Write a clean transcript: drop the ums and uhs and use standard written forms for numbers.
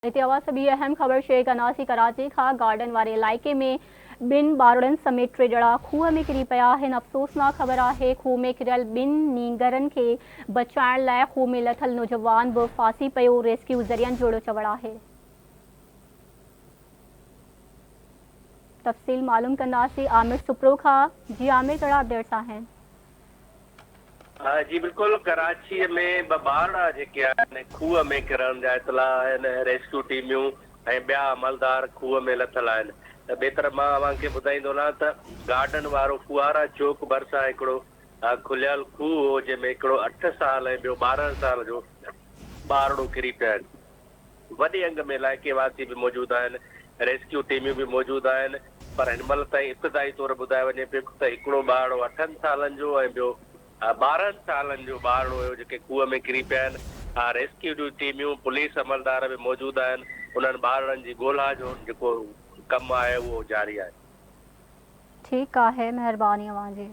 هتي اوهان سان ٻي اهم خبر شيئر ڪنداسين، ڪراچي کان گارڊن واري علائقي ۾ ٻن ٻارڙن سميت ٽي ڄڻا کوهه ۾ ڪري پيا آهن، افسوسناڪ خبر آهي کوهه ۾ ڪريل ٻن نينگرن کي بچائڻ لاء کوهه ۾ لٿل نوجوان به ڦاسي پيو، ريسڪيو ذريعن جو اهڙو چوڻ آهي. تفصيل معلوم ڪنداسين عامر سپرو کان، جي عامر ڪهڙا اپڊيٽس آهن؟ جي بلڪل ڪراچي ۾ ٻه ٻارڙا جيڪي آهن کوهه ۾ ڪرڻ جا اطلاع آهن، ريسڪيو ٽيميون ۽ ٻيا عملدار کوهه ۾ لٿل آهن. ٻئي طرف مان اوهان کي ٻڌائيندو هلان ته گارڊن وارو ڦوهارا چوڪ ڀرسان هڪڙو کليل کوهه هو جنهن ۾ هڪڙو اٺ سال ۽ ٻيو 12 سال جو ٻارڙو ڪري پيا آهن. وڏي انگ ۾ علائقي واسي به موجود آهن، ريسڪيو ٽيميون به موجود آهن پر هن مهل تائين ابتدائي طور ٻڌايو وڃي پيو ته هڪڙو ٻارڙو اٺن سالن جو ۽ ٻيو 12 سالن جو ٻارڙو هيو جيڪي کوهه ۾ ڪري پيا آهن، ريسڪيو جون ٽيميون، پوليس عملدار به موجود آهن، انهن ٻارڙن جي ڳولا جو جيڪو ڪم آهي اهو جاري آهي. ٺيڪ آهي مهرباني اوهان جي.